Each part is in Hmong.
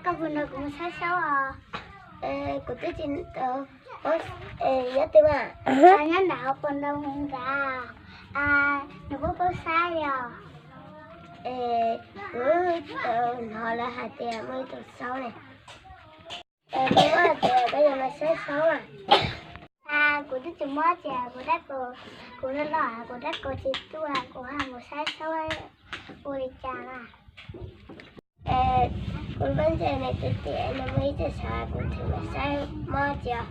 Puag no kuv mus saib saub os. Kuv twb tsis tau paub, nyob twg mas? Nyob nram hauv paus ntoo nrad. Nws kuj paub saib li os. Kuv hnov lawv hais tias muaj ib tug saub ne. Koj hais tias koj yuav mus saib saub a? Kuv twb tsis muaj tias kuv dab, kuv los los kuv dab kaus tsis tuaj, kuv ho mus saib saub ua li cas na. Kuv pab ntse nws tias tias nws muaj ib tug saub, kuv thim mus saib mob tsis.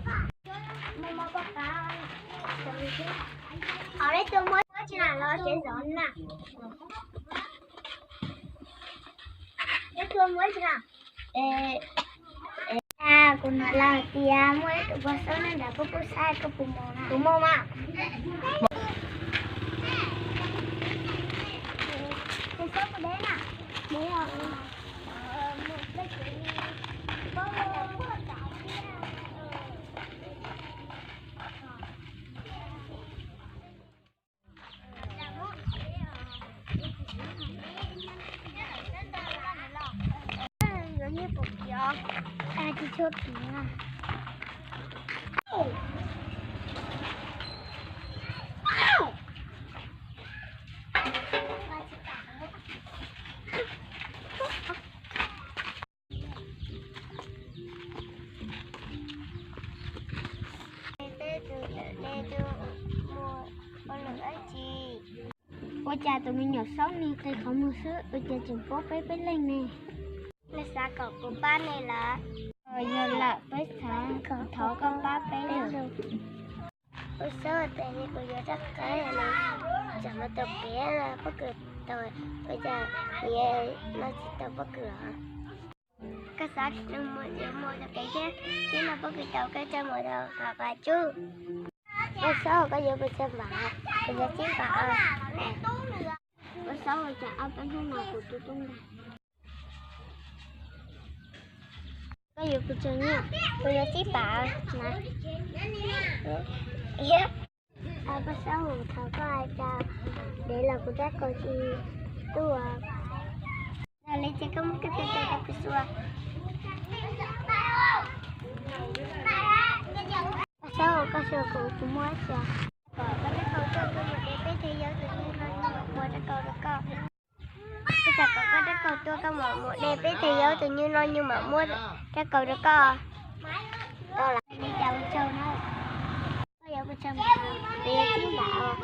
Ho ib tug muaj tsis na, los tsev zov na. Ib tug muaj tsis na. Kuv hnov lawv hais tias muaj ib tug poj saub nyob nrad, koj puas saib, koj puas mus na? Kuv mus mas. Ua cas tus me nyuam saub ne qi qhov muag xwb, ua cas tseem paub peb peb leeg ne? Nej xav kom kuv pab nej lawm? Yog lawm, peb xav thov koj pab peb lawm. Ua saub, tes kuv yuav rab qab no, tsam no tau kev pob kws tau, ua cas niam no tsis tau pob kws los? Koj xav mus yuav mus tau kev thiab, thiab no pob kws tau koj coj mus tau qab qab tsub. Ua saub, koj yuav pes tsawg npav? Kuv yuav tsib npav. Ua saub, ua cas ob peb hnub no kuv tu tu ntag. Koj yuav pes tsawg nyiaj? Kuv yuav tsib npav na. Poj saub, thaum koj hais tias dev los kuv rab kaus tsis tuaj. Yog li ces koj muab koj tes tau rau kuv xyuas. Poj saub, koj xyuas kuv, kuv muab xyuas. Kom koj rab kaus tuaj, koj mus de peb tug yau tus nyuj no, nyuj mam muab rab kaus rau koj. Koj xav kom koj rab kaus tuaj, koj mam mus de peb tug yau tus nyuj no, nyuj mam muab rab kaus rau koj. Tau lawm, li cas ua tsaug na. Koj yuav pes tsawg npav? Kuv yuav tsib npav.